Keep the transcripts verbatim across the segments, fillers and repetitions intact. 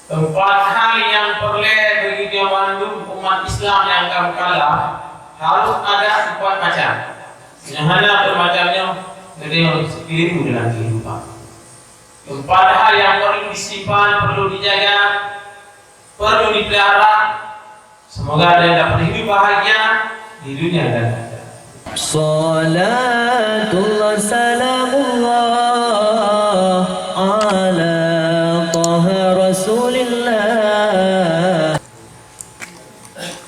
Empat hal nyang peureulée bagi geutanyoe mandum umat Islam nyang ka mukallaf, harôh ada empat macam. Nyang hana peuet macam nyoe, geutanyoe keuliru dalam keuhidupan. Empat hal nyang peureulée disimpan, peureulée dijaga, peureulée dipeulihara. Seumoga geutanyoe dapat hidup bahagia di dunia dan akhirat. Salatullah salamullah ala Taha Rasulillah.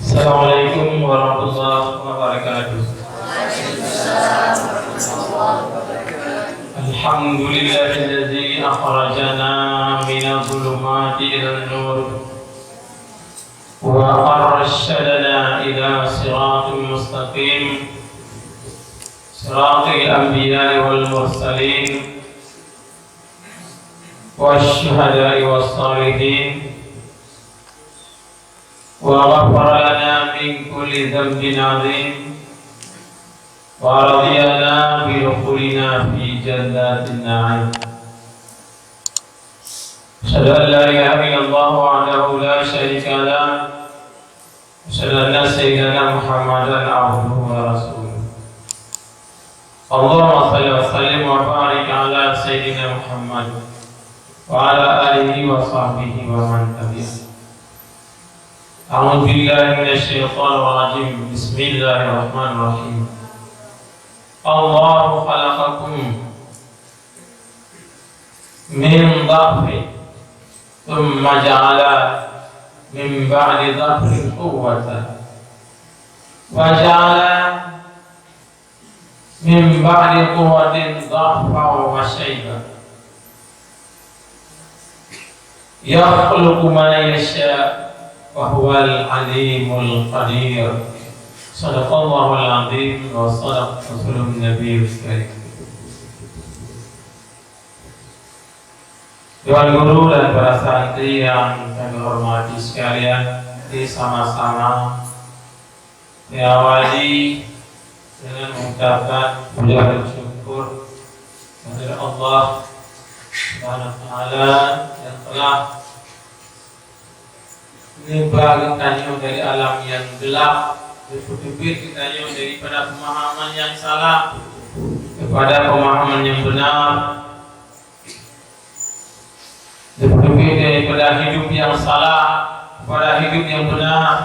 Assalamualaikum warahmatullahi wabarakatuh. Alhamdulillahilladzi akhrajana minadh dhulumati ilan nur. وأرشدنا إلى صراط مستقيم، صراط الأنبياء والمرسلين، والشهداء والصالحين، وغفر لنا من كل ذنب عظيم، ورضينا بدخولنا في جنات النعيم. أشهد أن لا إله إلا الله وحده لا شريك له. أشهد أن سيدنا محمدا عبده ورسوله. اللهم صل وسلم وبارك على سيدنا محمد وعلى آله وصحبه ومن تبعه. أعوذ بالله من الشيطان الرجيم. بسم الله الرحمن الرحيم. الله خلقكم من ضعف ثم جعل من بعد ضعف قوة وجعل من بعد قوة ضعفا وشيبة يخلق ما يشاء وهو العليم القدير. صدق الله العظيم وصدق رسوله النبي الكريم. Tuan Guru dan para santri yang kami hormati sekalian, mari sama-sama saya awali dengan mengucapkan puja dan syukur kepada Allah Subhanahu wa Taala yang telah neubah geutanyoe dari alam nyang gelap, neupeuteubiet geutanyoe daripada pemahaman nyang salah kepada pemahaman nyang benar, neupeuteubiet daripada hidup nyang salah kepada hidup nyang benar,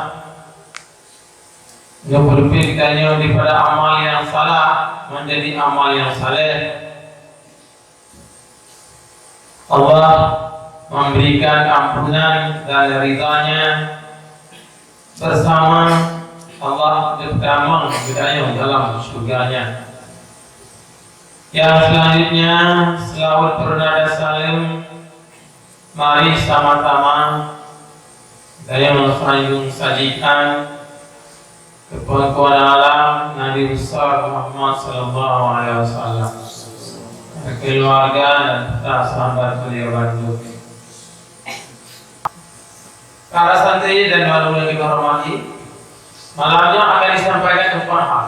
neupeuteubiet geutanyoe daripada amal nyang salah menjadi amal nyang saleh. Allah memberikan ampunan dan ridha-Nya bersama Allah geutamong geutanyoe dalam syurga-Nya. Yang selanjutnya, selawat bernada salam, mari sama-sama geutanyoe sanjung sajikan keu peuangkoe alam Nabi Besar Muhammad sallallahu alaihi wasallam, keluarga dan serta sahabat beliau bandum. Para santri dan wali yang kita hormati, malam nyoe akan disampaikan empat hal.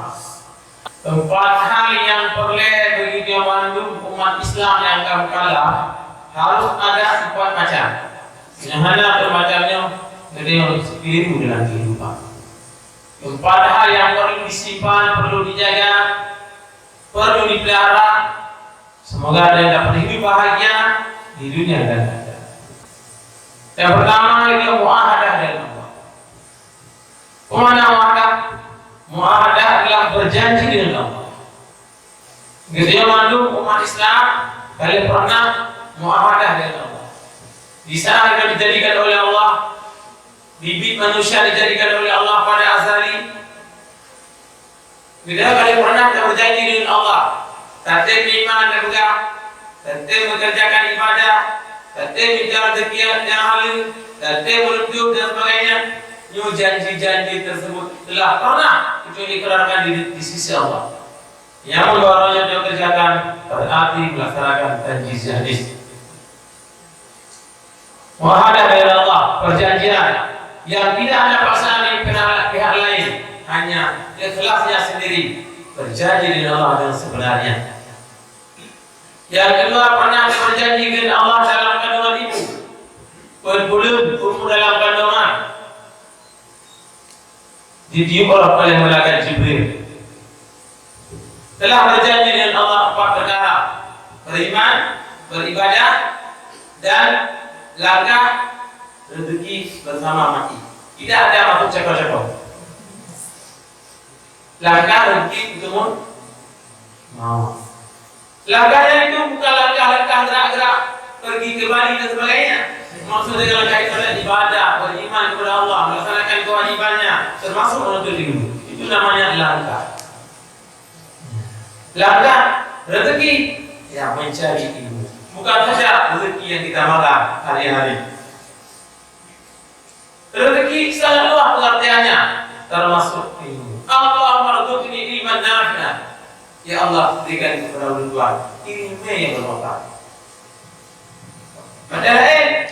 Empat hal nyang peureulée bagi geutanyoe mandum umat Islam nyang ka mukallaf, harôh ada empat macam. Nyang hana peuet macam nyoe, geutanyoe keuliru dalam keuhidupan. Empat hal nyang peureulée disimpan, peureulée dijaga, peureulée dipeulihara, seumoga geutanyoe dapat hidup bahagia di dunia dan akhirat. Nyang pertama, itu muahadah dengan Allah. Peue makna muahadah? Muahadah adalah berjanji dengan Allah. Geutanyoe mandum umat Islam ka lheueh pernah muahadah dengan Allah. Di saat dijadikan oleh Allah, bibit manusia dijadikan oleh Allah pada azali, geutanyoe ka lheueh pernah taberjanji dengan Allah, tatem iman dan peugah, tatem mengerjakan ibadah, tatem mita rezeki nyang haleue, tatem meunutôb dan sebagainya. Nyoe janji-janji tersebut telah pernah geutanyoe ikrarkan di, di sisi Allah. Nyang baroe nyoe geutanyoe kerjakan, berarti melaksanakan janji-janji. Muahadah dengan Allah, perjanjian yang tidak ada paksaan dari pihak, pihak lain, hanya ikhlasnya sendiri, berjanji dengan Allah dengan sebenarnya. Yang kedua, pernah berjanji dengan Allah dalam kandungan ibu. Peuet buleuen umu dalam kandongan, jitiup roh oleh malaikat Jibril. Telah berjanji dengan Allah empat perkara: beriman, beribadah, dan langkah rezeki bersama mati. Tidak ada masuk cako-cako. Langkah rezeki untuk mau. Langkahnya itu bukan langkah-langkah gerak-gerak pergi ke Bali dan sebagainya. Maksud dengan langkah itu adalah ibadah, beriman kepada Allah, melaksanakan kewajibannya, termasuk menuntut ilmu. Itu namanya langkah. Langkah rezeki, ya, mencari ilmu. Bukan saja rezeki yang kita makan hari-hari. Rezeki sangat luas pengertiannya, termasuk ilmu. Allahumma rzuqni ilman nafi'an. Ya Allah, berikan kepada ulôn tuan ilmu yang bermanfaat. Padahal, eh,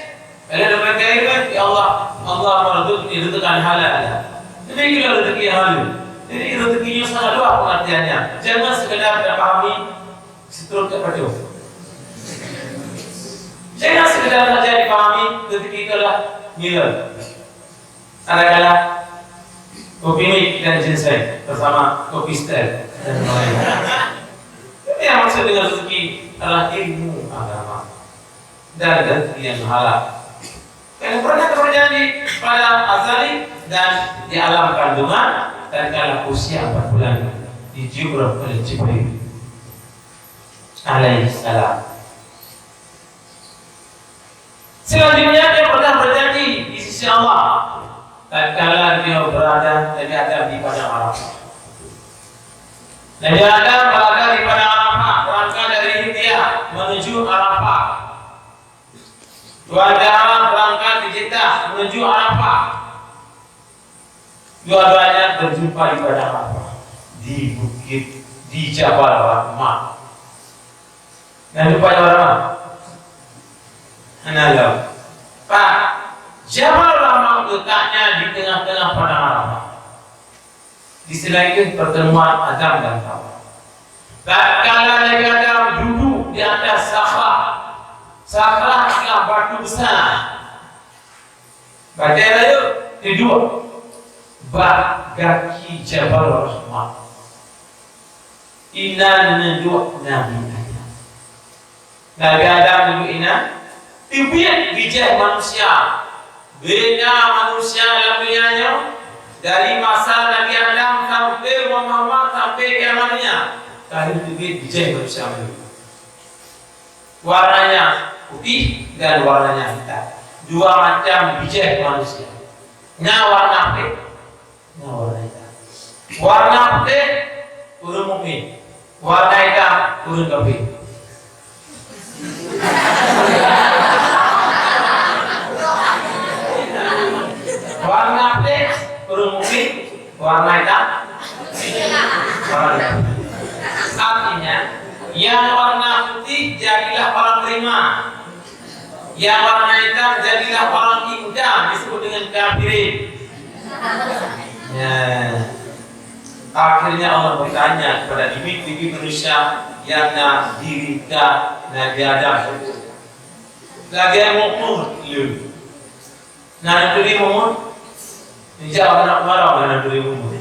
kalau dapat ilmu, ya Allah, Allahumma rzuqni rizqan halala. Demikian rezeki yang halal. Jadi rezekinya sangat luas pengertiannya. Jangan sekedar kita pahami setruk tak patuh. Jangan sekedar saja dipahami rezeki itu adalah nilai. Kadang-kadang kopi mik dan ginseng bersama kopi stem dan lain-lain. Itu yang maksud dengan rezeki adalah ilmu agama dan rezeki yang halal. Karena pernah terjadi pada Azali dan di alam kandungan, tatkala usia empat bulan, ditiup roh oleh Jibril alaihissalam. Selanjutnya, dia pernah berjanji di sisi Allah tatkala dia berada, Nabi Adam, di padang Arafah. Nabi Adam berada di padang Arafah, berangkat dari India menuju Arafah. Dua jamaah berangkat di Jeddah menuju Arafah. Dua-duanya berjumpa di padang Arafah, di bukit, di Jabal Rahmah. Nah, jumpa Jabal Rahmah. Hana lom. Pak, Jabal Rahmah letaknya di tengah-tengah padang Arafah. Di sisi lain pertemuan Adam dan Hawa. Tatkala Nabi Adam duduk di atas sakhrah, sakhrah adalah batu besar. Batée rayeuk, duduek bak gaki Jabal Rahmah. Inan neuduek Nabi Adam. Nabi Adam duduek inan, teubiet bijéh manusia. Beda manusia lam donya nyoe, dari masa Nabi Adam sampai Muhammad, sampai kiamat donya, ka lheueh teubiet bijéh manusia baru. Warnanya putih dan warnanya hitam. Dua macam bijéh manusia. Nya warna putih, nya warna hitam. Warna putih ureuëng mukmin, warna hitam ureuëng kafir. Warna putih ureuëng mukmin, warna hitam orang kafir. Artinya, yang warna putih jadilah orang beriman, yang warna hitam jadilah orang ingkar, disebut dengan kafirin. Ya. Akhirnya Allah bertanya kepada bibit-bibit manusia yang na diri ka Nabi Adam. Lagée mukmur lé. Na neuturi mukmur? Insya Allah na umarong na neuturi mukmur.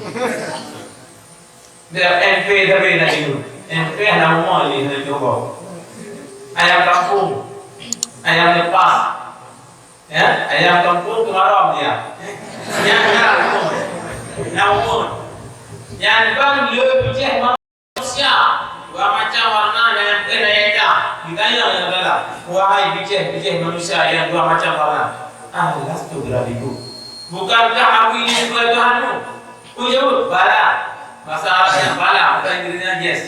Dia M P tapi na itu. M P hana umur ni, hana cukup. Ayam kampung, ayam lepas. Ya, ayam kampung kemarau dia. Yang na umur. Na umur. Yang bang le bijéh manusia. Dua macam warna yang kena ya. Ditanya yang dalam. Wahai bijéh-bijéh manusia yang dua macam warna. Alastu birabbikum. Bukankah aku ini bukan Tuhanmu? Kujawab, bala. Bahasa Arabnya bala, bahasa Inggrisnya yes.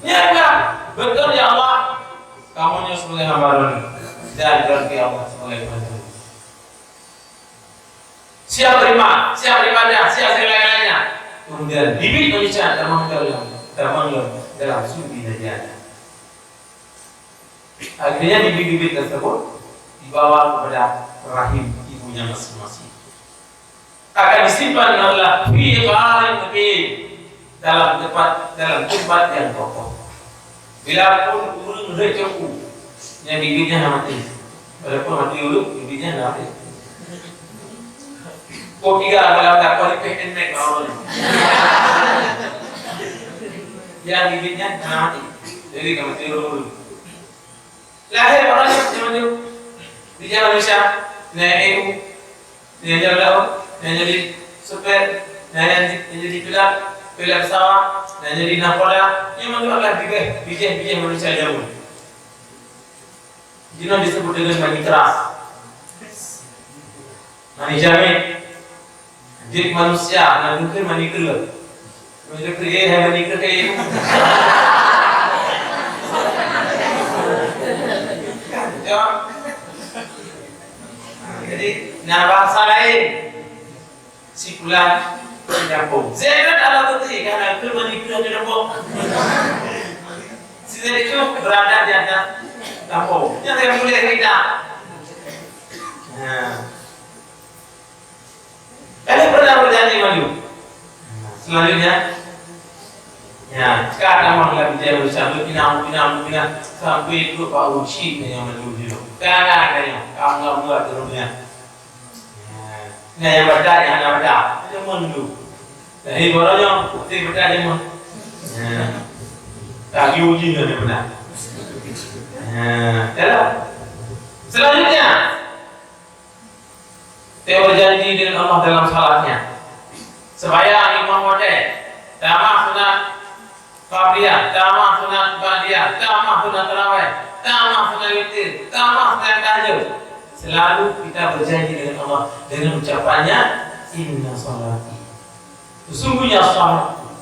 Ya enggak? Betul ya Allah. Kamu nyoe sebagai hamba Lôn dan Lôn Allah sebagai hamba Lôn. Siap beriman, siap beribadah, siap segala-galanya. Kemudian bibit manusia terbang ke dalam, terbang dalam sulbi Nabi Adam. Akhirnya bibit-bibit tersebut dibawa kepada rahim ibunya masing-masing. Akan disimpan adalah fi qararin makin, dalam tempat, dalam tempat yang kokoh. Bila pun ureuëng reucok u, Nyang bibit nyan hana maté. Walaupun maté ureueng, bibit nyan hana maté. Kok tiga kalau tak kualifik N M A X bak awak nyan. Nyang bibit nyan hana maté. Jadi ka maté ureueng. Lahé barang nyan macam tu. Di zaman Isa, na nyang E U, na nyang jalan laôt, na nyang jadi supir, na nyang jadi pilot, pilot pesawat, na nyang jadi nakhoda, nyan mandum adalah bijéh, bijéh-bijéh manusia jameun. Jinoe disebut dengan mani keras. Mani jamé. Jeuet manusia na geukheun mani keuleuh. Mani keuleuh, eh, hai mani keuleuh, eh. Ya. Jadi, na bahasa laén. Si fulan di kampung. Zainal Abidin, karena itu menikah di kampung. Si Zaid itu berada di atas kampung. Yang saya boleh cerita. Nah. Kalian pernah berjanji malu? Selanjutnya, ya, sekarang malah bicara bersama pinang, pinang, pinang, sampai itu Pak Uci yang malu dulu. Karena ada yang kamu nggak buat dulunya. Nah, nyang batat, nyang hana batat. Nyoe meunan tu. Jadi, baroe nyoe, putih batat nyoe. Nah. Tak uji nyoe beuna. Nah, jalan. Selanjutnya, kita berjanji dengan Allah dalam salatnya. Sembahyang lima waktu. Tamah sunat Qabliyah, tamah sunat ba'diyah, tamah sunat tarawih, tamah sunat witir, tamah sunat tahajud. Selalu kita berjanji dengan Allah dengan ucapannya, "Inna salati." Sesungguhnya salatku,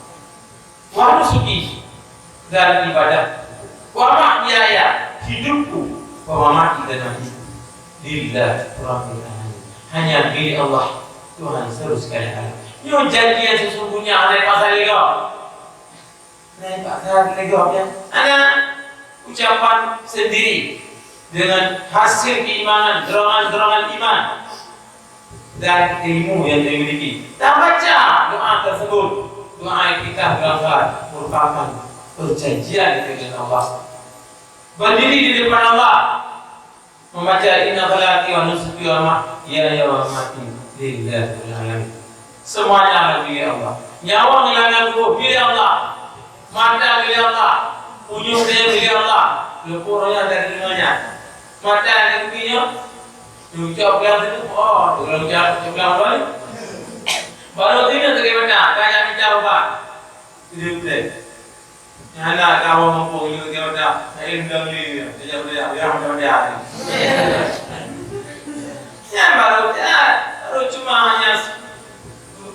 wa nusuki, dan ibadah, wa mahyaya, hidupku, wa mamati, dan matiku, lillahi rabbil alamin. Hanya milik Allah, Tuhan seluruh sekalian alam. Nyoe janji yang sesungguhnya, hana pasal lego. Nah, Pak Ustaz, lagi jawabnya, hana, ucapan sendiri dengan hasil keimanan, dorongan-dorongan iman dan ilmu yang dimiliki. Tabaca doa tersebut, doa iftitah dalam salat merupakan perjanjian kita dengan Allah. Berdiri di depan Allah, membaca, "Inna salati wa nusuki wa mahyaya wa mamati lillahi rabbil alamin." Semuanya adalah milik Allah. Nyawa ngon tuboh milik Allah. Mata milik Allah. Unyueng milik Allah. Leupoh roh nyan dari deungo nyan. Mata nyang geupiôh, ucok peugah situ, oh, ucok, ucok peugah. Baru sini lagi mata, tanya minta ubat. Jadi, udah. Hana kamoe muphom nyoe, nyoe dah. Laén dong lé, tajak beudak, ya, macam dia. Ya, baru, ya, baru cuma hanya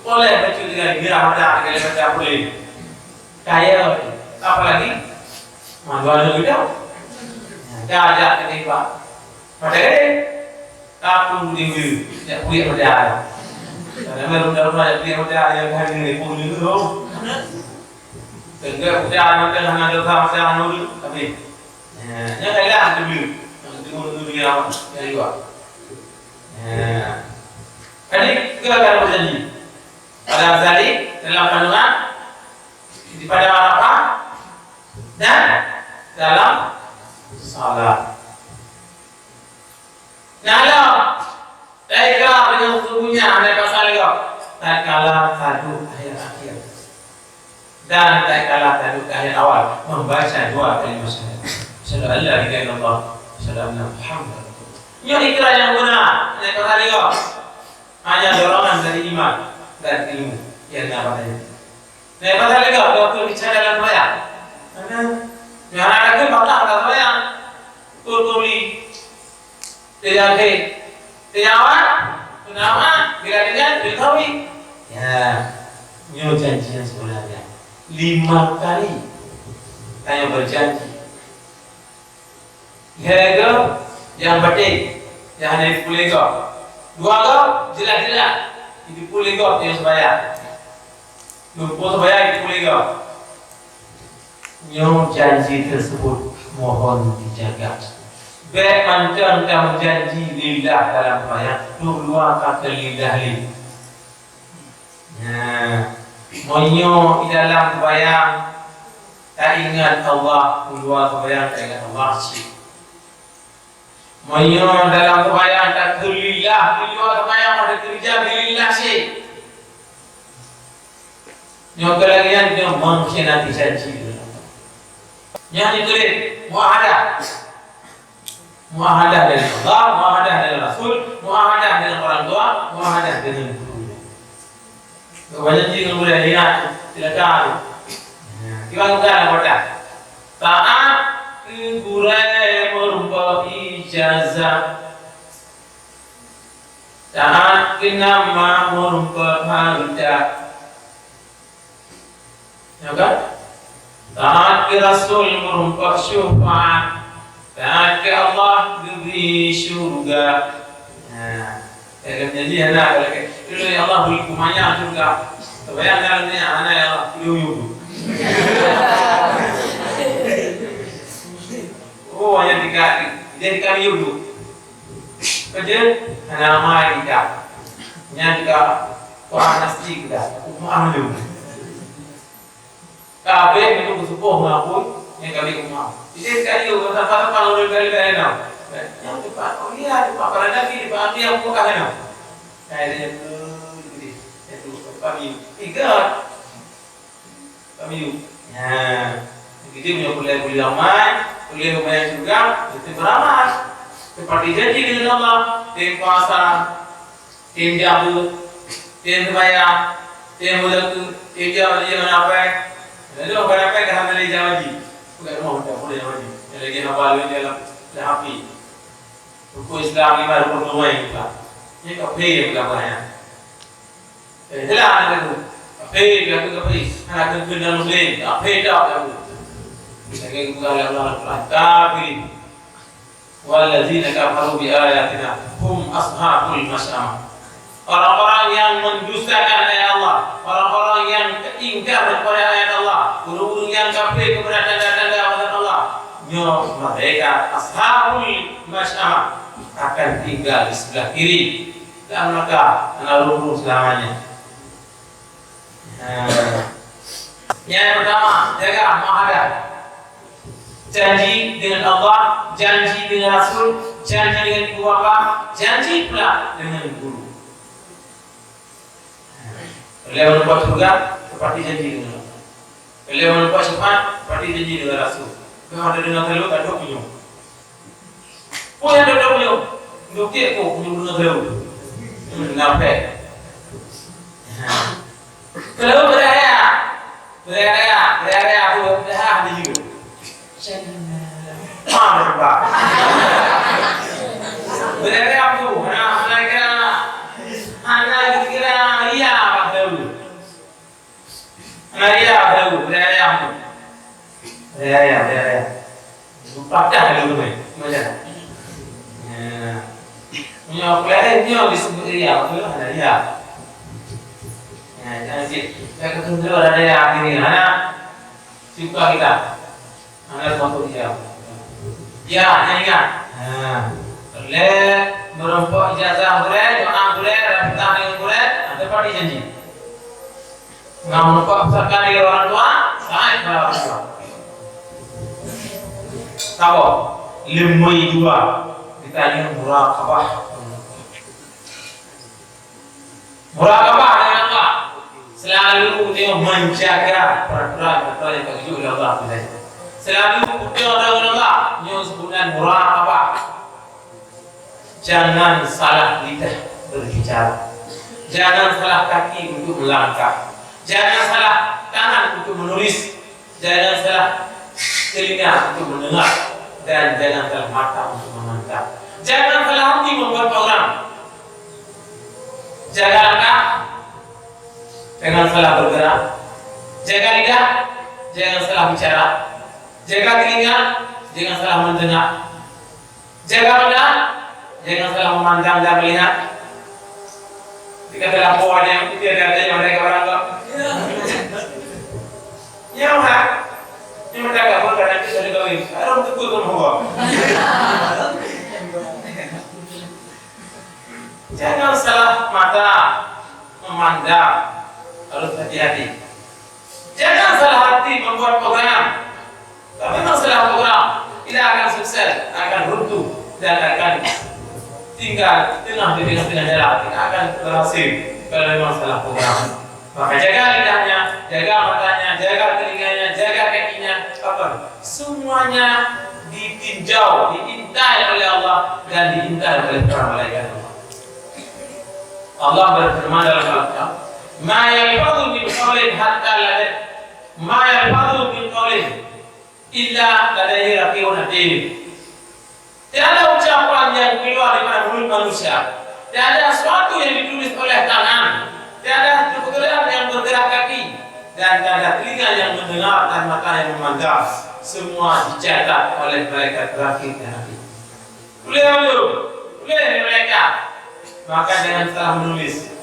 boleh bacut dengan mirah dah, dengan baca boleh. Kaya, apalagi mandua nyoe dah. Dah, dah, kena, Pak. Pada gede. Kapung di ulu, jak kuliah modal. Kadang-kadang modal rumah jak kuliah modal, yang kan ni pun dulu tu. Tengah modal, modal hana dosa, modal hana dulu, habis. Ya, yang kaya lah dulu. Yang dulu, dulu dia, dia juga. Ya. Jadi, kita akan berjanji. Pada Ghazali, dalam kandungan, di Padang Arafah, dan dalam salat. Nah, lom, taikrar dengan sesungguhnya, hana pasal lom. Tatkala taduek tahiyat akhir. Dan tatkala taduek tahiyat awal, membaca dua kalimat syahadat. Asyhadu an la ilaha illallah, asyhadu anna Muhammadar Rasulullah. Nyoe ikrar nyang beuna, hana pasal lom. Hanya dorongan dari iman dan ilmu yang dapat tadi. Nah, pasal lagak, dua puluh bicara dalam sembahyang. Karena, ya, ada ke patah dalam sembahyang. Betul, betul ni. Tidak ada. Tidak awak, tidak awak, bila dengar, bila tahu. Ya, nyoe janji yang sebenarnya. Lima kali saya berjanji. Lhèe goe nyang batin, nyang hana jipeupuléh gob. Dua goe jeulaih-jeulaih jipeupuléh gob nyang seumayang. Leumpah seumayang jipeupuléh gob. Nyoe janji tersebut mohon dijaga. Bèk mantong tameujanji lillah dalam seumayang, dum luwa ka keu lillah lé. Nah, meunyoe di dalam seumayang taingat Allah, u luwa seumayang taingat Allah, cit. Meunyoe dalam seumayang takheun lillah, meunyoe seumayang ada kerja lillah syeh. Nyoe keu lagèe nyan nyoe mengkhianati janji. Nyoe dituléh muahadah. Muahadah dengan Allah, muahadah dengan Rasul, muahadah dengan orang tua, muahadah dengan guru. Banyak ji ngon gurèe, ingat, silakan. Nah, kiban bukan anggota. Taát keu gurèe meurumpok ijazah. Taát keu nama meurumpok hareuta. Ya kan? Taát keu Rasul meurumpok syufaat. Taát keu Allah geubri syurga. Nah, dalam janji hana kalau ke, "Dulu ya Allah, beri ku manyang syurga." Sebayang dalam dunia, "Hana ya Allah, beri uyueng." Oh, hanya tiga, dia tiga uyueng. Kerja, hana mai tiga. Nyan tiga, wah, nasi tiga. Umah dulu. Kabeh itu beuseupoh ngon apui, nyang kabeh umah. Jadi sekali, oh, teumpat-teumpat ureueng kali laén, nah. Nyang teumpat, oh iya, teumpat para nabi, teumpat nabi nyang Mekah, nah. Nah, dia tu, itu dia. Itu, kami. Tiga. Kami. Nah. Jadi, punya kuliah-kuliah ramai, kuliah lumayan juga, itu beramal. Seperti janji dengan Allah, tim puasa, tim jabu, tim sembahyang, tim beuzakeuet, tim jual beli ngon apai. Lalu ngon apai ka hana lé jawaji. Bukan rumah minta boleh jawaji. Yang lagi haba lu dalam, dalam api. Rukun Islam lima rukun tunai kita. Ini kafir bukan banyak. Eh, jelas ada tu. Kafir, kafir, kafir. Anak kafir dan muslim. Kafir tak ada tu. Lagi bukan dalam Al-Quran. Kafir. Wallazina kafaru bi ayatina hum ashabul masy'amah. Orang-orang yang mendustakan ayat Allah, orang-orang yang ingkar kepada ayat Allah, ureueng-ureueng yang kafir kepada tanda-tanda ayat Allah, nyoe mereka ashabul masy'amah, akan tinggal di sebelah kiri dan neraka, neraka selamanya. Nah, yang pertama, jaga muahadah. Janji dengan Allah, janji dengan Rasul, janji dengan ibu bapa, janji pula dengan guru. Kalau menumpang syurga, tepati janji dengan Allah. Kalau menumpang syafaat, tepati janji dengan Rasul. Kalau ada dengan kalau tak ada punya. Peue nyang dok-dok nyoe? Dukik peue nyoe deungon lôn? Naféh. Kalau beuraya, beuraya, beuraya peue dah dijeuet. Paham tak? Beuraya peue? Hana, hana kira, hana kira iya bak lôn. Nah, iya, tahu, budaya ayam tu. Budaya ayam, budaya ayam. Patah lalu tu, eh. Macam mana? Ya. Punya apa lain, dia disebut iya, betul lah, ada iya. Ya, jangan cik. Saya kata dulu ada iya, ini, anak. Suka kita. Hana seumaku dia. Ya, hana ingat. Ha. Lé meurumpok ijazah gurée, doa gurée, rapitah deungon gurée, ha, teupati janji. Ngon meurumpok pusaka dari orang tua, taat kepada orang tua. Saboh, leumoi dua, geutanyoe muraqabah. Muraqabah dengan Allah. Selalu tengok menjaga peraturan-peraturan yang diuji oleh Allah. Selalu berdoa dengan Allah. Nyoe sebutan muraqabah. Jangan salah lidah berbicara. Jangan salah kaki untuk melangkah. Jangan salah tangan untuk menulis. Jangan salah telinga untuk mendengar, dan jangan salah mata untuk memandang. Jangan salah hati membuat program. Jaga langkah, jangan salah bergerak. Jaga lidah, jangan salah bicara. Jaga telinga, jangan salah mendengar. Jaga mata, jangan salah memandang dan melihat. Jika telah ada yang putih, ada yang mereka orang kok. Ya, ha? Ini mereka pun kadang kita sudah kawin. Ada betul tu mau. Jangan salah mata memandang. Harus hati-hati. Jangan salah hati membuat program. Kalau memang salah program, tidak akan sukses, akan runtuh. dan akan tinggal di tengah, di tengah-tengah jalan, tidak akan berhasil kalau memang salah program. Maka jaga lidahnya, jaga matanya, jaga telinganya, jaga kakinya, apa? Semuanya ditinjau, diintai oleh Allah dan diintai oleh para malaikat Allah. Allah berfirman dalam Al-Quran, "Ma yalfadhu min qawlin hatta ladai, ma yalfadhu min qawlin illa ladaihi raqibun atid." Tiada ucapan yang keluar daripada mulut manusia, tiada sesuatu yang ditulis oleh tangan, tiada kebetulan yang bergerak kaki, dan tiada telinga yang mendengar dan mata yang memandang. Semua dicatat oleh malaikat Raqib dan Atid. Tulis dulu, tulis ni malaikat. Maka jangan salah menulis.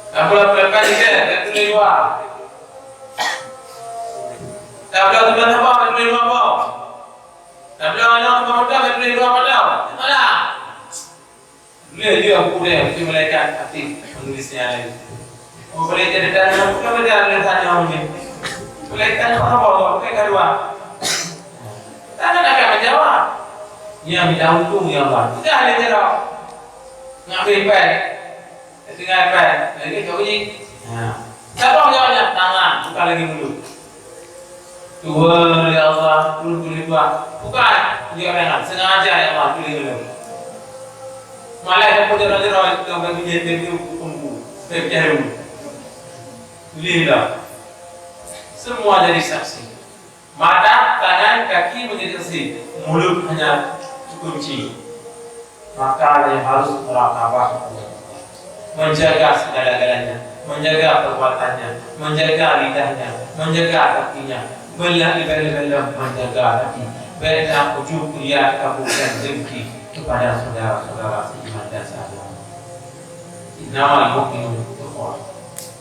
Tak boleh berapa juga, tak tulis dua. Tak boleh tulis apa, tak tulis dua apa. Tapi orang-orang pemuda tak boleh dua padam. Alah. Boleh juga buku dia, itu malaikat hati menulisnya lagi. Oh, boleh jadi tanya, bukan beda dengan tanya orang ni. Malaikat apa, apa, apa, bukan kedua. Tangan akan menjawab. Ya, minta untung, ya Allah. Sudah dia jawab. Nak beri baik. Tinggai pai, lagi kat uji. Ha. Siapa jawabnya? Tangan, bukan lagi mulut. Tuhan, ya Allah, turun kulit dua. Bukan, dia orang sengaja, ya Allah, tulis dulu. Malah ada pun jalan-jalan, itu bagi dia, dia, dia, pembu, dia pecah dulu. Tulis dah. Semua jadi saksi. Mata, tangan, kaki menjadi saksi, mulut hanya kunci. Maka yang harus murakabah, menjaga segala-galanya, menjaga perbuatannya, menjaga lidahnya, menjaga kakinya, belah ibadah menjaga hati. Beda ujub kuliah kabukan dengki kepada saudara-saudara seiman dan seagama. Innamal mu'minuna ikhwah.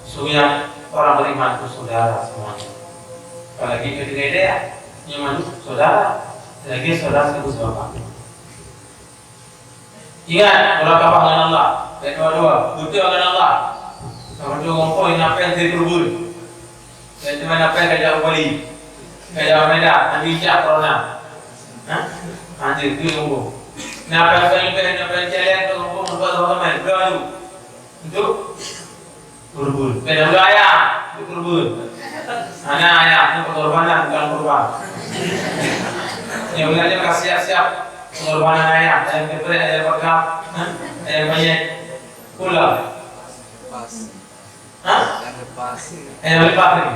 Sungguhnya orang beriman itu saudara semuanya. Apalagi ketika dia nyaman saudara, lagi saudara sebut bapak. Ingat, murakabah ngon Allah. Bèk dua-dua, beutôi ngon Allah. Sama tu ngompol ingat pen di peurubui. Bèk cuma ingat pen ka jak Bali. Ka jak Medan, tapi jak corona. Ha? Ha, tu, tu ngompol. Ingat pen, pen, pen, ingat pen celeng tu ngompol, ngompol sama-sama. Dua tu. Untuk Kurban. Beda dulu ayam, untuk kurban. Mana ayam, ini pengorbanan, bukan kurban. Yang belajar kasih siap-siap pengorbanan ayam, ayam geprek, ayam bakar, ha? Ayam penyet. Pulang. Lepas. Ha? Yang lepas. Ayam lepas ni.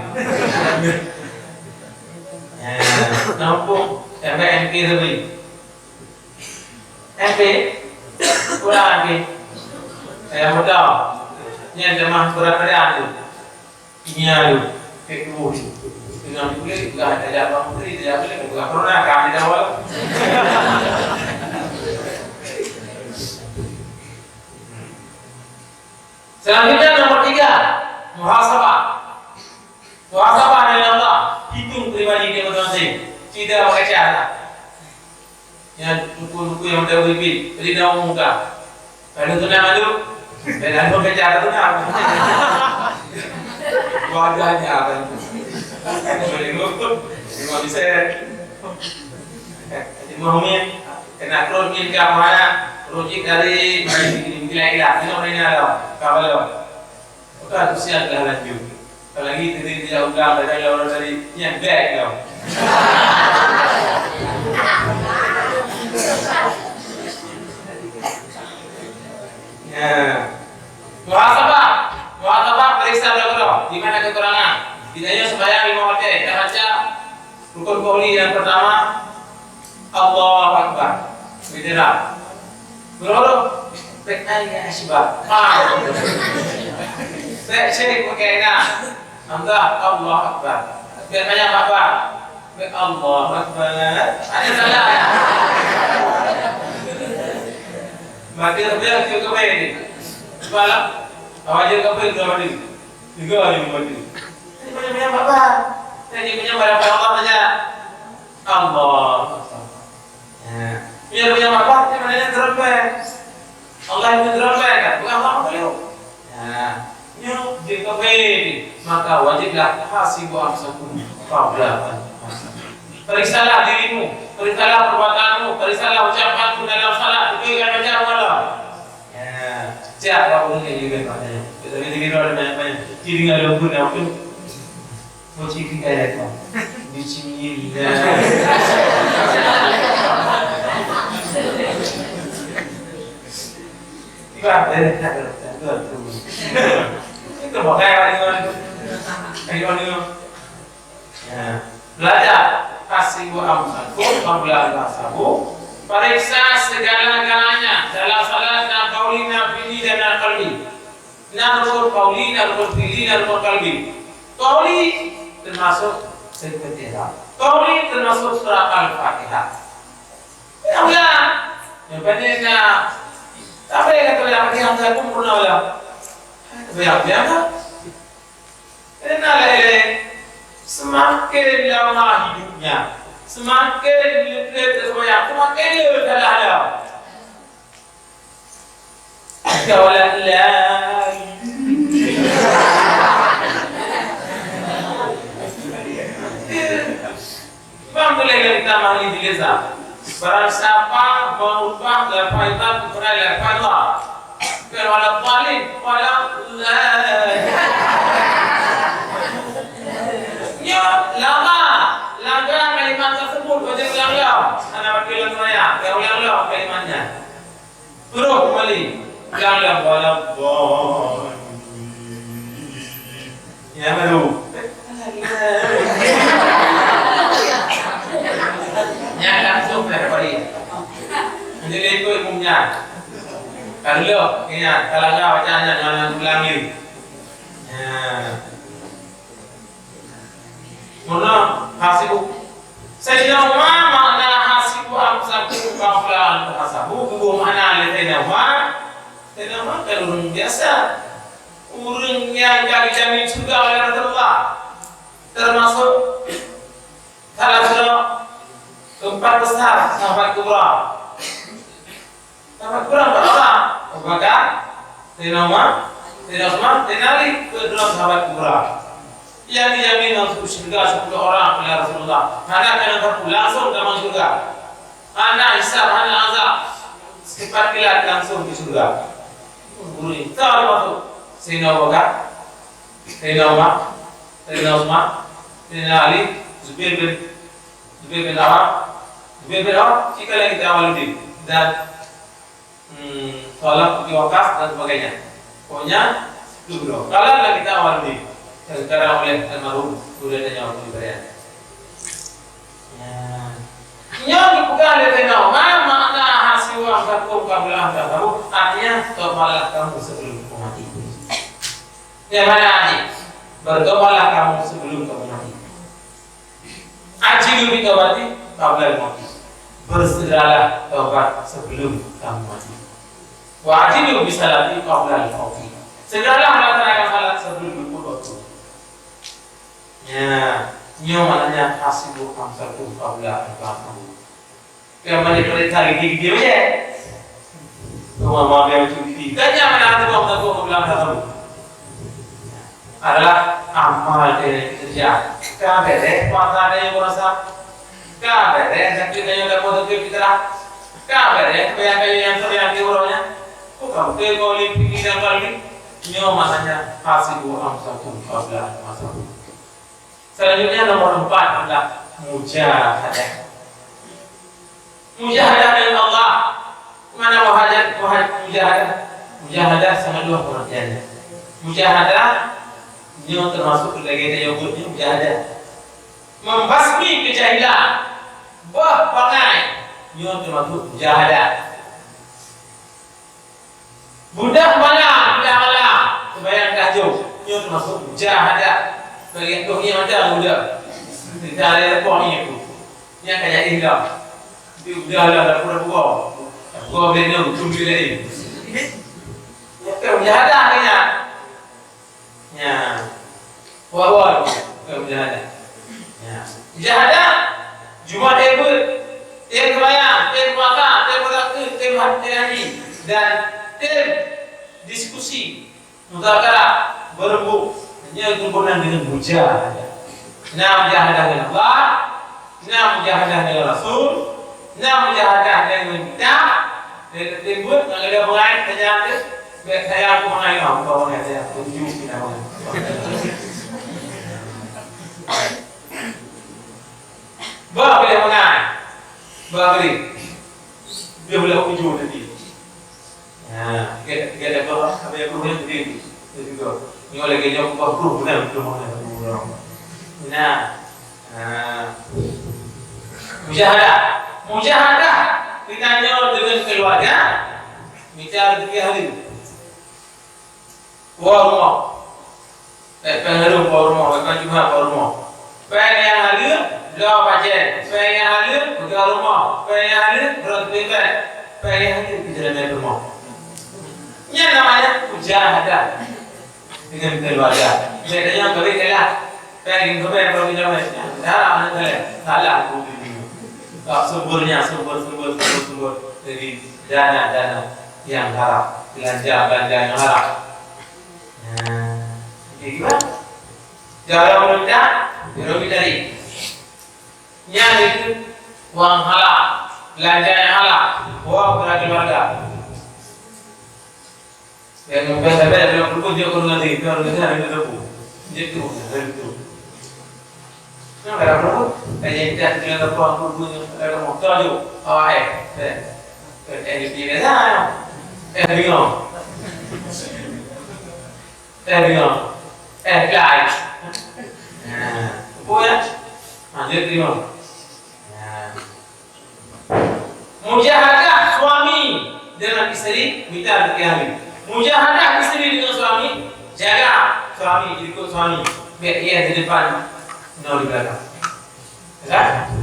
Ya, nampung, M P, M P tadi. Ente, kurang ente. Saya muda. Nyan jemaah berat badan tu. Ini aduh, kek tubuh tu. Dengan kulit, bukan ada jabang putri, dia boleh bukan corona, kami dah awal. Selanjutnya nomor tiga, muhasabah. Muhasabah dari Allah, hitung pribadi dia masing-masing. Tidak pakai cara. Nyan tuku-tuku nyang meudawi pih, jadi na muka. Lalu tunang lalu, dan lalu kerja tunang. Wajahnya kan. Boleh lima persen. Jadi mau min, kena terus min ke mana? Terus dari gila-gila. Ini orang ini ada. Kabar lo. Bukan usia telah lanjut. Apalagi tadi dia ulang, ada orang tadi, "Nyan bèk tau." Ya. Muhasabah. Muhasabah, periksa dulu. Di mana kekurangan? Tidak hanya sembahyang lima waktu, kita baca Rukun qauli yang pertama, Allahu Akbar. Bendera. Berurut, pek ai ya asbab. Ah. Pek syek pakai na. Hamzah, Allahu Akbar. Pek banyak Akbar. Pek Allahu Akbar. Ada salah. Maka dia tu kembali. Sebab awak dia kembali dua kali. Tiga kali kembali. Ini banyak-banyak Akbar. Jadi punya pada Allah saja. Allah. Ya. Biar punya apa? Dia mana yang terlebih? Allah yang terlebih kan? Bukan Allah beliau. Ya. Nyoe jika baik, maka wajiblah hasibu anfusakum qabla an tuhasabu. Periksalah dirimu, periksalah perbuatanmu, periksalah ucapanmu dalam salat. Betul kan, macam mana? Ya, siap, Pak Guru, ini juga, Pak, tanya. Tapi diri dulu ada banyak-banyak. Jadi, nggak ada pun, apa? Mau cik, kayak apa? Bismillah. Tiba, eh, tak ada, tak ada, tak ada. Itu pakai, Pak Guru. Ayo, Pak Guru. Ya. Belajar hasibu anfusakum qabla an tuhsabu. Periksa segala-galanya dalam salat, na qauli, na fi'li, dan na qalbi. Na rukun qauli, na rukun fi'li, na rukun qalbi. Qauli termasuk Al-Fatihah. Qauli termasuk surah Al-Fatihah. Ya, ulang. Yang penting na, tapi kata yang Fatihah, saya pun pernah ulang. Tapi yang biasa. Karena lé, semakin lama hidupnya, semakin lé-, lé-, semakin lé-, salah dah. Kaulah la. Bang boleh dari tamah di desa. Barang siapa mengubah lafaz iman kepada lafaz Allah, bukan wala dhalin, wala dhalin. Nyoe lama, langgar kalimat tersebut, baca ulang-ulang. Hana pakai ulang raya, ya ulang-ulang kalimatnya. Terus kembali. Ulang-ulang, wala dhalin. Yang baru. Yang langsung dari Bali. Jadi, ikut umumnya. Kalau ingat, kalau enggak, baca aja, jangan ulangi. Ya. Muna hasibu. Sayyidina Umar, makna hasibu anfusakum qabla an tuhasabu, geubeuet makna lé Sayyidina Umar. Sayyidina Umar kan ureueng biasa. Ureueng nyang ka dijamin syurga oleh Rasulullah. Termasuk salah seorang keempat besar sahabat kubra. Sahabat kubra empat orang. Abu Bakar, Sayyidina Umar, Sayyidina Utsman, Sayyidina Ali, kedua sahabat kubra. Yang dijamin masuk syurga sepuluh orang oleh Rasulullah. Hana kena sapu, langsung tamong syurga. Hana hisab, hana azab. Secepat kilat langsung ke syurga. Gurih. Tahu masuk. Sayyidina Abu Bakar, Sayyidina Umar, Sayyidina Utsman, Sayyidina Ali, Zubair bin, Zubair bin Awam, Zubair bin Awam, cika lagi kita Awaludin. Dan, hmm, Thalhah bin Waqqas dan sebagainya. Pokoknya, sepuluh orang. Kalau lagi kita Awaludin, sekarang oleh almarhum, sudah tanya waktu ibadah. Nah, nyoe dipeugah lé Sayyidina Umar, makna hasibu anfusakum qabla an tuhasabu, artinya, tobatlah kamu sebelum kamu mati. Yang mana arti? Bertobatlah kamu sebelum kamu mati. Ajilu bit taubati qabla al-mauti. Bersegeralah taubat sebelum kamu mati. Wa ajilu bis salati qabla al-mauti. Segeralah melaksanakan salat sebelum luput waktu. Ya, nyoe maknanya hasibu anfusakum qabla an tuhasabu. Yang mana perintah gigi-gigi je. Rumah mami yang cuti. Tanya mana hasibu anfusakum qabla an tuhasabu. Adalah amal yang kita kerja. Ka beres puasa ada yang berasa. Ka beres sakit ada yang dapat sakit fitrah. Ka beres bayar kayu yang sering di urutnya. Bukan betul kau lipi dan kali. Nyoe maknanya hasibu anfusakum qabla an tuhasabu. Selanjutnya nomor empat adalah mujahadah. Mujahadah dengan Allah. Mana mujahadah? Mujahadah. Mujahadah sangat luas pengertiannya. Mujahadah nyoe termasuk lagi ada nyebutnya mujahadah. Membasmi kejahilan, bah pangai, nyoe termasuk mujahadah. Budak malam, budak malam, sembahyang tahajud, nyoe termasuk mujahadah. Bagi tu ni ada muda. Kita ada lepoh ni aku. Ni akan jadi hilang. Tapi udah lah, dah pura-pura. Pura benda tu bila ni. Ni kan mujahadah kan ya? Ya. Wah, wah. Bukan mujahadah. Ya. Mujahadah, Jumat eh beuet, tem sembahyang, tem puasa, tem beureukat, tem ha-, tem haji, dan tem diskusi, muzakarah, beureumbuk. Nyan geuboh nan deungon mujahadah. Nah, mujahadah ngon Allah, Na mujahadah dengan Rasul, na mujahadah dengan kitab, dan timbul ngon ada bangai tanya tu, baik saya aku bangai kau, kau bangai saya, aku tuju kita bangai. Bah boleh bangai, bah boleh, dia boleh tuju nanti. Ha, tiga, tiga level lah, sampai yang puluh yang gede tu. Itu juga. Ni orang lagi jauh, bukan puluh, bukan puluh, bukan puluh. Nah, ha. Mujahadah. Mujahadah. Kita nyoe dengan keluarga. Mita rezeki ahli. Wah rumah. Eh, péng hareuem bak rumoh, péng Jumat bak rumoh. Péng nyang hareuem, bloe pacén. Péng nyang hareuem, peugah rumoh. Péng nyang hareuem, brok teubiet. Péng nyang hareuem, peujalan rumoh. Nyan namanya mujahadah dengan keluarga. Bedanya beri kelas. Péng yang kebel, kalau tidak, salah, salah, salah. Tak, sumbernya, sumber, sumber, sumber, sumber. Jadi, dana, dana yang haram. Belanja, belanja yang haram. Nah, jadi gimana? Cara menuntut, ekonomi tadi. Nyan itu uang halal, belanja yang halal, uang keluarga keluarga. Yang membayar sampai dalam perut jauh kurang nanti, kurang nanti ada itu. Jadi tu, ada itu. Nah, dalam perut, kayak kita dengan apa perut punya, ada motor tu, awak eh, eh, eh, eh, eh, bingung. Eh, bingung. Eh, guys. Nah, apa ya? Lanjut, bingung. Nah. Mujahadah suami dengan isteri, mita rezeki ahli. Mujahadah isteri dengan suami, jaga suami, ikut suami. Biar ia di depan, no di belakang. Kan?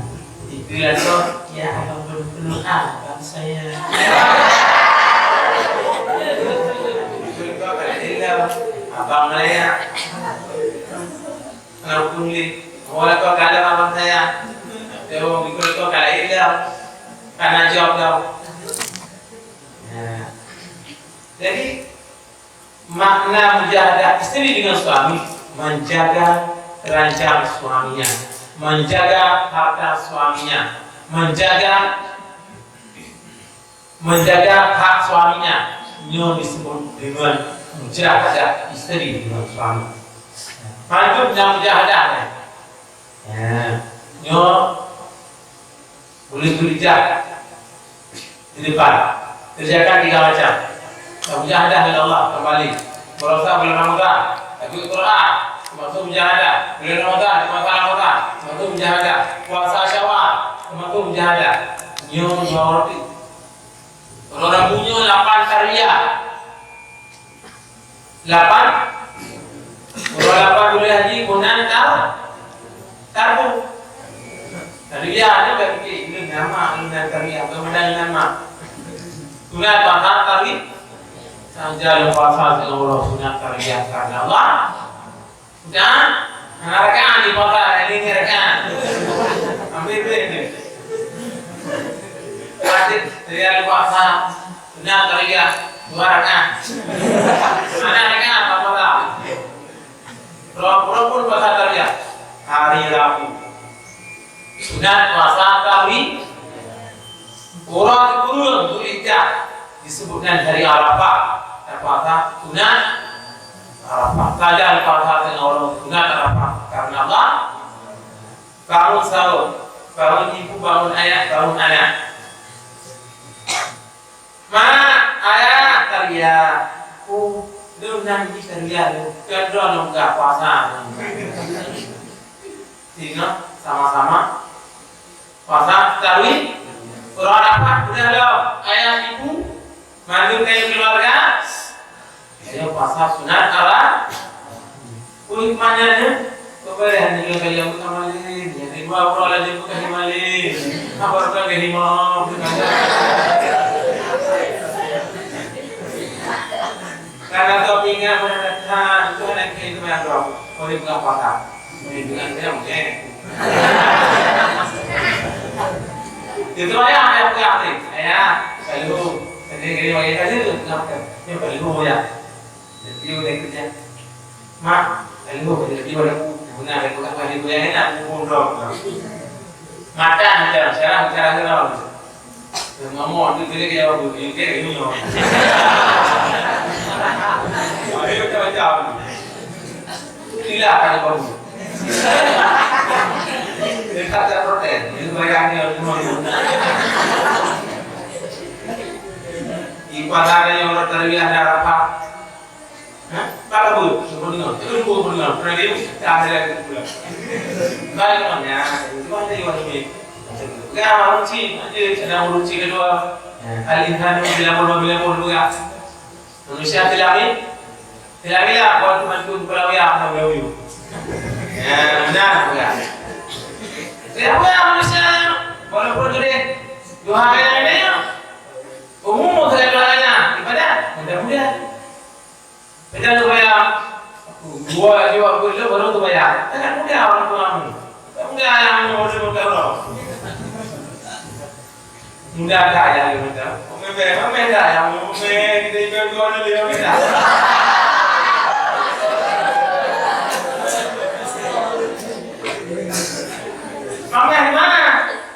Dibilang tu, ya abang penuh-penuh abang saya. Abang saya. Kenapa kulit? Awak kau kalah abang saya. Dia orang ikut kau kalah hilang. Karena jawab kau. Ya. Jadi, makna mujahadah istri dengan suami, menjaga keranjang suaminya, menjaga harta suaminya, menjaga, menjaga hak suaminya. Nyoe disebut dengan mujahadah istri dengan suami. Mantap nyang mujahadah, eh. Ya. Nyoe boleh tulijak di depan. Kerjakan tiga macam. Mujahadah dengan Allah kembali. Puasa bulan Ramadan, tajwid Quran, termasuk mujahadah. Bulan Ramadan, puasa Ramadan, termasuk mujahadah. Puasa Syawal, termasuk mujahadah. Nyoe dua roti. Kalau orang punya lapan tarbiyah. Lapan. Kalau lapan bulan haji, bulan tar, tarbu. Tarbiyah ni bagi fikir, ini nama, ini tarbiyah, bukan modal nama. Sunat puasa tarbiyah. Saja lupa puasa, Allah sunat tarbiyah karena Allah. Dah, hana rakaat di pasar, ini ni rakaat. Ambil duit ni. Hadis dari Al-Bahsa, benar tak iya? Dua rakaat. Hana rakaat apa pasar? Pura-pura pun pasar tak iya. Hari Rabu. Sunat puasa tarawih. Uroe sikureueng Zulhijjah disebut nyan hari Arafah. Tapuasa sunat Arafah. Sajan puasa teungoh uroe sunat Arafah. Karena Allah, bangun sahur, bangun ibu, bangun ayah, bangun anak. Mak, ayah, tarbiyah. Oh, lôn nan jih tarbiyah lôn. Kan droeneuh peugah puasa. Sehingga sama-sama puasa tarawih. Uroe Arafah udah lom. Ayah, ibu, mandum kayém keluarga. Ayo puasa sunat Arafah. Kulit manyanya, kok boleh hanya dengan kayém bukan malin. Yang kedua, uroe laju bukan malin. Apa bukan kayém? Karena kau ingat mana datang, itu anak kita yang berapa? Kau boleh bukan patah. Boleh bukan kayém, eh. Itu ayah, ayah pegang ni. Ayah, lalu, tadi, tadi, tadi, tadi, tadi, tadi, tadi, Interview dia kerja. Mak, lalu interview aku. Guna aku tak pernah digoyang enak, aku pun drop. Mata macam, sekarang bicara kenal. Ngomong tu pilih dia bagus, dia kayak gini. Ayo macam-macam. Itulah ada bagus. Dekat tak protes, dia bayangnya semua tu. Ibadah yang orang terlihat ada rapat. Hah? Para bu, sebenarnya, itu dua benar. Pernah dia tak ada lagi pula. Baik, ya, itu ada yang ini. Ya, urusi, aja sedang urusi kedua. Al-insan bila pun bila pun juga. Manusia tidak ni, tidak bila buat teman tu kalau ya, kalau ya. Ya, benar juga. Tidak apa manusia, walaupun tu deh, dua hari yang ini, umum saya doanya ibadah, mudah-mudahan. Kita tu bayar. Dua jawab betul baru tu bayar. Sangat mudah orang tua kamu. Tak mudah yang orang tua kamu. Mudah tak yang dia minta? Memang dah yang memang kita ikut dua dulu yang minta. Mamah mana?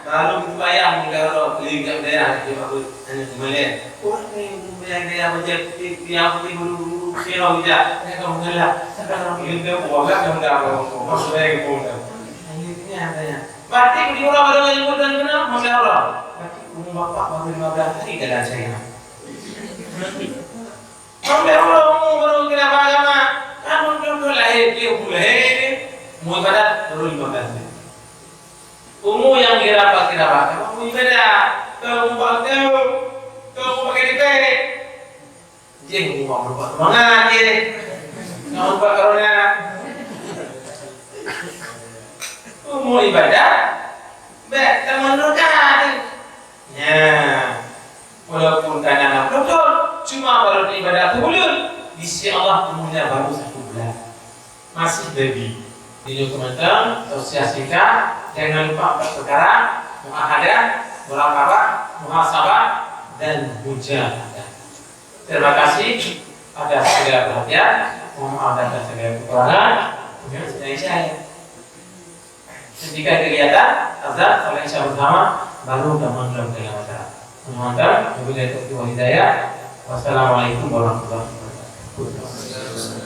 Baru bayar mudah orang beli kat daya dia baru tanya kembali. Orang ni bayar daya macam dia putih bulu-bulu kira hujan. Dia akan mengelak. Sekarang dia dah buat kan dah dah. Masuk lagi pun dah. Akhirnya saya. Berarti beli orang baru yang buat dan kenal masya Allah. Berarti umur bapak baru lima belas hari dalam saya. Sampai orang umur baru kena agama. Kamu tu lahir dia umur lahir dia. Umur ibadat baru lima belas hari. Umu nyang kira bak kira bak, kamu pun beda. Kau umu bak kau, kau umu bak kiri. Jih umu bak berubah semangat jih. Nak ubah corona. Umu ibadah, bek teman roda tu. Ya, walaupun tanah nak betul, cuma baru ibadah tu bulan. Di sisi Allah umurnya baru satu bulan. Masih baby. Di dokumen tausiah singkat, jangan lupa empat perkara, muahadah, muraqabah, muhasabah, dan mujahadah. Terima kasih atas segala perhatian. Mohon maaf atas segala kekurangan. Kemudian saya Ketika kegiatan azan sampai isya bersama, baru teman dalam kegiatan. Mohon maaf, wabillahi taufiq wal hidayah. Wassalamualaikum warahmatullahi wabarakatuh.